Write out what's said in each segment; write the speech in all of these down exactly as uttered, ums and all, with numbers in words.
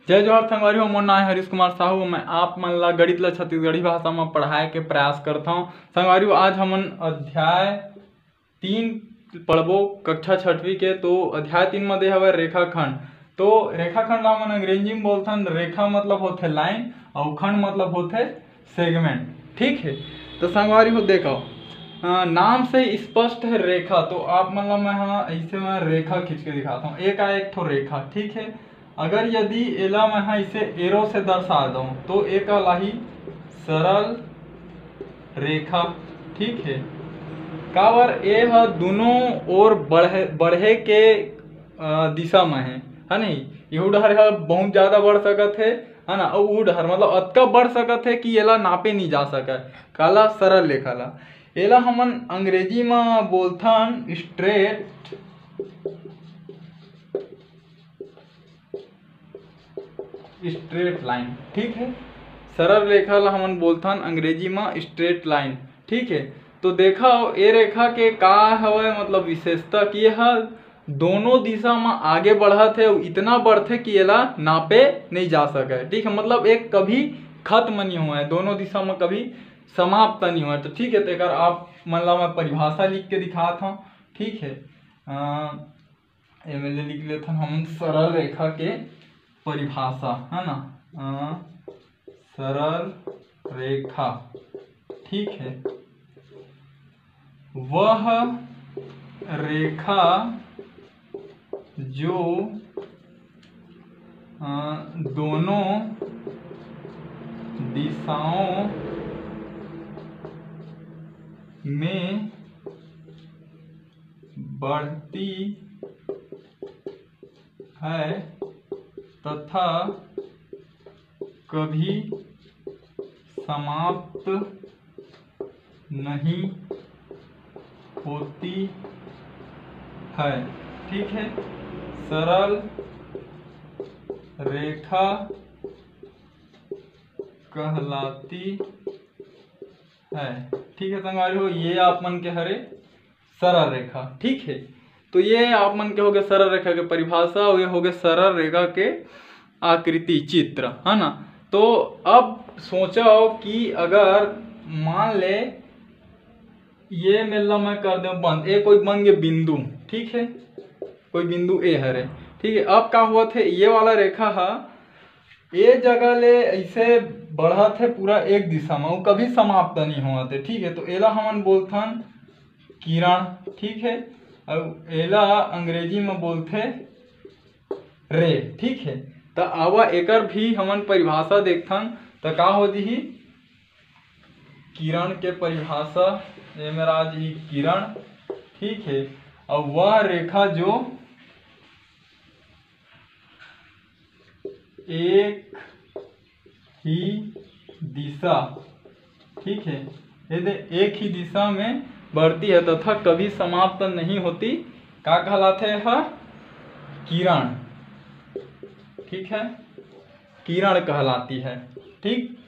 जय जोहार संगवारी हो, मोर नाम है हरीश कुमार साहू। मैं आप मन ला गणित ला छत्तीसगढ़ी भाषा में पढ़ाए के प्रयास करता हूँ। संगवारी हो, आज हमन अध्याय तीन पढ़बो, कक्षा छठवीं के। तो अध्याय तीन में दे हवय रेखाखंड। तो रेखाखंड ला हमन अंग्रेजी में बोलथन, रेखा मतलब होथे लाइन और खंड मतलब होथे सेगमेंट। ठीक है, तो संगवारी हो, देखो, अ, नाम से स्पष्ट है रेखा। तो आप मन ला मैं, हाँ, ऐसे मैं रेखा खींच के दिखाता हूँ। एक आय एक ठो रेखा, ठीक है। अगर यदि एला मैं, हाँ, इसे एरो से दर्शा दूँ, तो ए कहलाही सरल रेखा। ठीक है, काबर ए ह दोनों ओर बढ़े बढ़े के अ, दिशा में है, है नहीं? यहू डहर ह बहुत ज़्यादा बढ़ सकत है, है ना? अउ ऊ डहर मतलब अतका बढ़ सकत है कि एला नापे नहीं जा सकत। काला? सरल रेखा ला। एला हमन अंग्रेजी में बोलथन स्ट्रेट स्ट्रेट लाइन। ठीक है, सरल रेखा ला हमन बोलथन अंग्रेजी में स्ट्रेट लाइन। ठीक है, तो देखा, ए रेखा के का हवय, मतलब विशेषता कि यह दोनों दिशा में आगे बढ़त है, इतना बढ़थे कि एला नापे नहीं जा सके। ठीक है, मतलब एक कभी खत्म नहीं हुआ है, दोनों दिशा में कभी समाप्त नहीं हुआ है। तो ठीक है, तो एकर आप मन ला मैं परिभाषा लिख के दिखात हूँ। ठीक है, अ, एमे ले लिख लेथन हम सरल रेखा के परिभाषा, है ना? अ, सरल रेखा, ठीक है, वह रेखा जो अ, दोनों दिशाओं में बढ़ती है तथा कभी समाप्त नहीं होती है। ठीक है, सरल रेखा कहलाती है। ठीक है संगवारी हो, ये आप मन के हरे सरल रेखा। ठीक है, तो ये आप मन के हो गए सरल रेखा के परिभाषा, और ये हो गए सरल रेखा के आकृति चित्र, है ना? तो अब सोचो कि अगर मान ले ये मेर ला मैं कर देव बंद, ए कोई बन गए बिंदु, ठीक है, कोई बिंदु ए हरे। ठीक है, अब का हुआ थे, ये वाला रेखा हा ए जगह ले ऐसे बढ़त है पूरा एक दिशा में, वो कभी समाप्त नहीं हुआ थे। ठीक है, तो एला हमन बोलथन किरण। ठीक है, अब एला अंग्रेजी में बोलथे रे। ठीक है, तो आवा एकर भी हमन परिभाषा देखथन, तो का हो दिही? किरण के परिभाषा, ये मेरा आज ही किरण। ठीक है, अब वह रेखा जो एक ही दिशा, ठीक है, ये दे एक ही दिशा में बढ़ती है तथा कभी समाप्त नहीं होती, का कहलाते है? किरण। ठीक है, किरण कहलाती है। ठीक,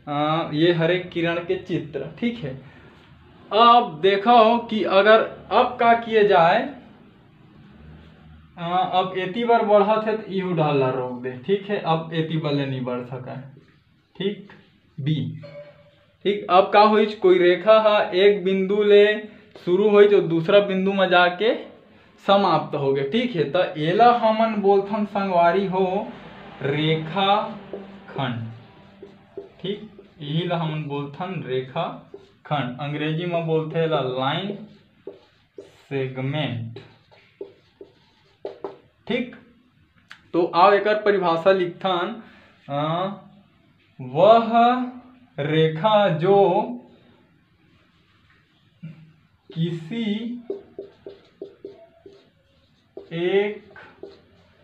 अ, ये हरे किरण के चित्र। ठीक है, अब देखा हो कि अगर अब का किए जाए, अ, अब एती बार बढ़त है तो इहू ढाल ला रोक दे। ठीक है, अब एती बले नहीं बढ़ सका है। ठीक, बी। ठीक, अब का होइच, कोई रेखा हा एक बिंदु ले शुरू होइच और दूसरा बिंदु में जाके समाप्त हो गए। ठीक है, तो एला हमन बोलथन संगवारी हो रेखा खंड। ठीक, यही ला हमन बोलथन रेखा खंड, अंग्रेजी में बोलथे ला लाइन सेगमेंट। ठीक, तो आओ एकर परिभाषा लिखथन। अ, वह रेखा जो किसी एक,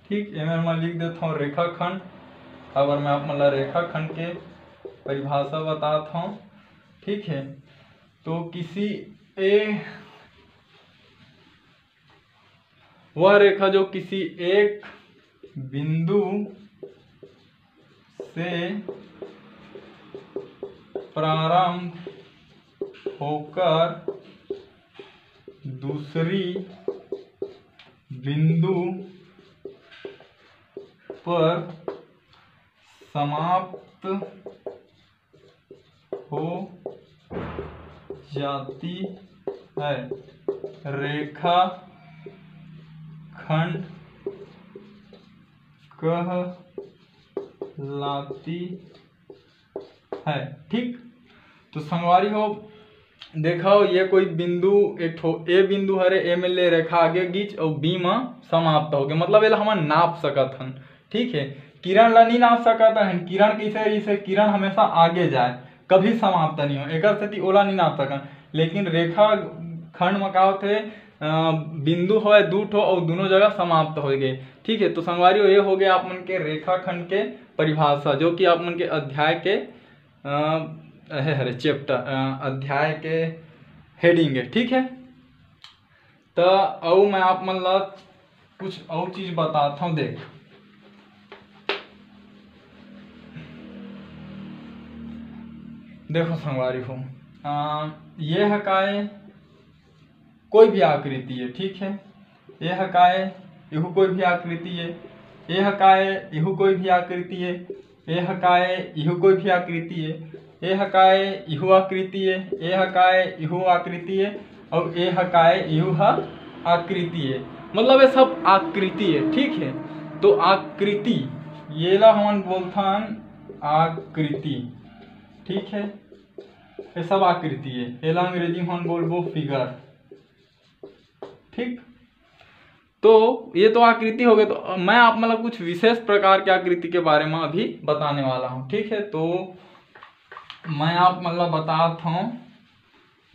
ठीक, एमे मैं लिख देता हूँ रेखाखंड। अब मैं आप मतलब रेखाखंड के परिभाषा बताता हूँ। ठीक है, तो किसी ए वह रेखा जो किसी एक बिंदु से प्रारंभ होकर दूसरी बिंदु पर समाप्त हो जाती है, रेखा खंड कहलाती है। ठीक, तो संगवारी हो, देखो, ये कोई बिंदु, एक ठो ए बिंदु हरे, ए में ले रेखा आगे गीच अउ बी म समाप्त हो गए, मतलब एला हमन नाप सकत हन। ठीक है, किरण ला नहीं नाप सकत हन। किरण कैसे रहिसे? किरण हमेशा आगे जाए, कभी समाप्त नहीं हो, एकर सेती ओला नहीं नाप सकन। लेकिन रेखा खंड म का होथे, अ, बिंदु होय दू ठो अउ दोनों जगह समाप्त हो गए। ठीक है, तो संगवारी हो, ये हो गया आप मन के रेखा खंड के परिभाषा, जो कि आप मन के अध्याय के, अ, हे हरे चैप्टर, अ, अध्याय के हेडिंग है। ठीक है, तो अउ मैं आप मन ला कुछ अउ चीज बताता हूँ। देख, देखो संगवारी हो, अ, ये ह काय, कोई भी आकृति है। ठीक है, ये ह काय, इहू कोई भी आकृति है। ये ह काय, इहू कोई भी आकृति है। ये ह काय, इहू कोई भी आकृति है। ये ह काय, इहू आकृति है। ये ह काय, इहू आकृति है। और ये ह काय, इहू ह आकृति है। मतलब ये सब आकृति है। ठीक है, तो आकृति, ये ला हमन बोलथन आकृति। ठीक है, ये सब आकृति है। एला अंग्रेजी में हमन बोलबो फिगर। ठीक, तो ये तो आकृति हो गए। तो मैं आप मतलब कुछ विशेष प्रकार के आकृति के बारे में अभी बताने वाला हूँ। ठीक है, तो मैं आप मतलब बतात हूँ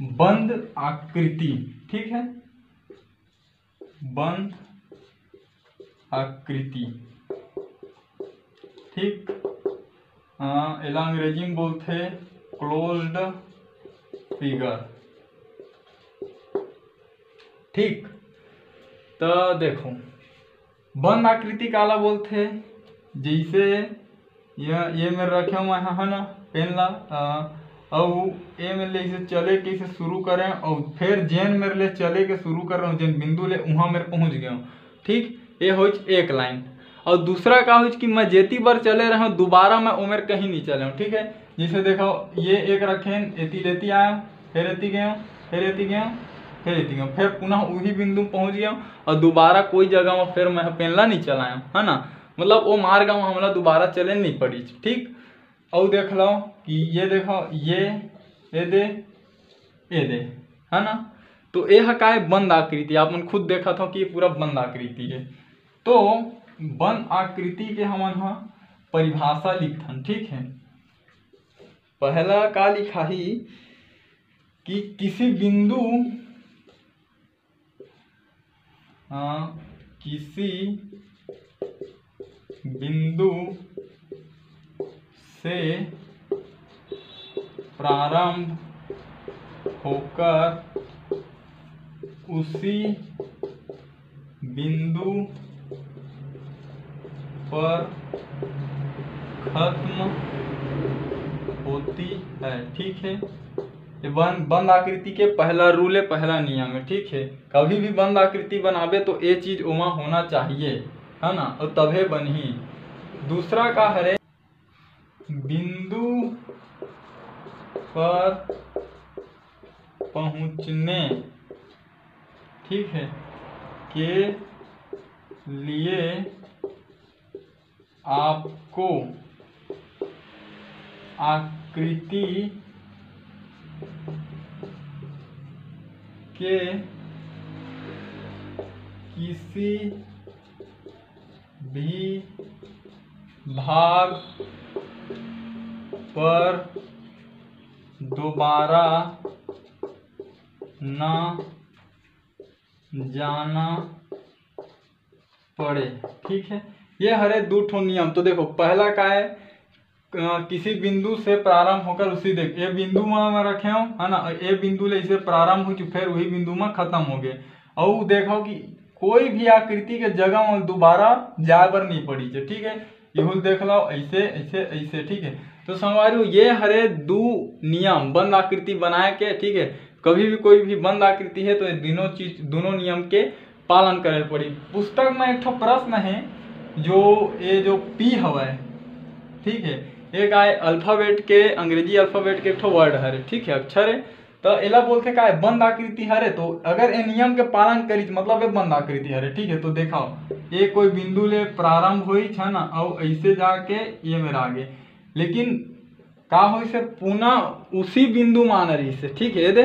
बंद आकृति। ठीक है, बंद आकृति। ठीक, अ, एला अंग्रेजी में बोलथे क्लोज्ड फिगर। ठीक, तो देखो, बंद आकृति काला बोलथे? जैसे ये, ये मेर रखे हुए हैं, है ना, पेन ला, अ, अउ ये मेर ले इसे चले के इसे शुरू करें और फिर जेन मेर ले चले के शुरू कर रहे हूँ, जेन बिंदु ले, वहाँ मेर पहुँच गए हूँ। ठीक, ये होइच एक लाइन। और दूसरा का होइच कि मैं जेती बर चले रहे हूँ, दोबारा मैं ओमेर कहीं नहीं चले हूँ। ठीक है, जैसे देखो, ये एक रखें, एती लेती आया, फिर एती गए हूँ, फिर एती गए हूँ, फिर एती गए हूँ, फिर पुनः वही बिंदु पहुँच गए हूँ और दोबारा कोई जगह में फिर मैं पेन ला नहीं चलाया हूँ, है ना। मतलब वो मार्ग में हमला दोबारा चले नहीं पड़ी। ठीक, अउ देख लो कि ये देखो, ये, ये दे, ये दे, है ना। तो ये ह काय, बंद आकृति। आप मन खुद देखत हो कि ये पूरा बंद आकृति है। तो बंद आकृति के हमन ह परिभाषा लिखथन। ठीक है, पहला का लिखाही कि किसी बिंदु, हाँ, किसी बिंदु से प्रारंभ होकर उसी बिंदु पर खत्म होती है। ठीक है, ये बंद, बंद आकृति के पहला रूल है, पहला नियम है। ठीक है, कभी भी बंद आकृति बनाबे तो ये चीज ओमा होना चाहिए, है ना, और तभे बनही। दूसरा का हरे, बिंदु पर पहुंचने, ठीक है, के लिए आपको आकृति के किसी भी भाग पर दोबारा न जाना पड़े। ठीक है, ये हरे दू ठो नियम। तो देखो, पहला का है, अ, किसी बिंदु से प्रारंभ होकर उसी, देख, ये बिंदु में मैं रखे हूँ, है ना, ये बिंदु ले इसे प्रारंभ हो चुके, फिर वही बिंदु में खत्म हो गए। और देखो कि कोई भी आकृति के जगह में दोबारा जाए बर नहीं पड़ी है। ठीक है, इहुल देख लो, ऐसे, ऐसे, ऐसे। ठीक है, तो संगवारी हो, ये हरे दू नियम बंद आकृति बनाए के। ठीक है, कभी भी कोई भी बंद आकृति है तो ये दोनों चीज, दोनों नियम के पालन करे पड़ी। पुस्तक में एक ठो प्रश्न है, जो ये जो पी हवय, ठीक है, ये का है, अल्फाबेट के, अंग्रेजी अल्फाबेट के एक ठो वर्ड हरे, ठीक है, अक्षर है। तो एला बोलथे का है, बंद आकृति हरे। तो अगर ये नियम के पालन करिस, मतलब ये बंद आकृति हरे, ठीक है। तो देखो, ये कोई बिंदु ले प्रारंभ होइस है ना, अउ ऐसे जाके ये मेर आगे, लेकिन का होइस हे, पुनः उसी बिंदु मा आना रहिस हे, ठीक है, ये दे,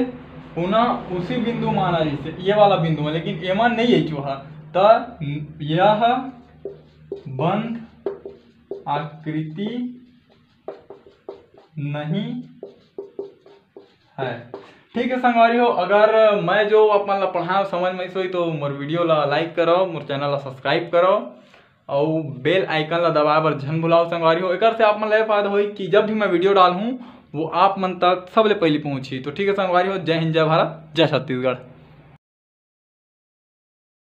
पुनः उसी बिंदु मा आना रहिस हे, ये वाला बिंदु मा, लेकिन एमा नहीं है चूहा, त यह बंद आकृति नहीं है। ठीक है संगवारी हो, अगर मैं जो आप मन ला पढ़ाए समझ में आइस होही तो मोर वीडियो ला लाइक करो, मोर चैनल ला सब्सक्राइब करो, अउ बेल आइकन ला दबाए बर झन भुलाओ संगवारी हो। एकर से आप मन ला ये फायदा होही कि जब भी मैं वीडियो डालहूँ, वो आप मन तक सबले पहले पहुँचही। तो ठीक है संगवारी हो, जय हिंद, जय भारत, जय छत्तीसगढ़।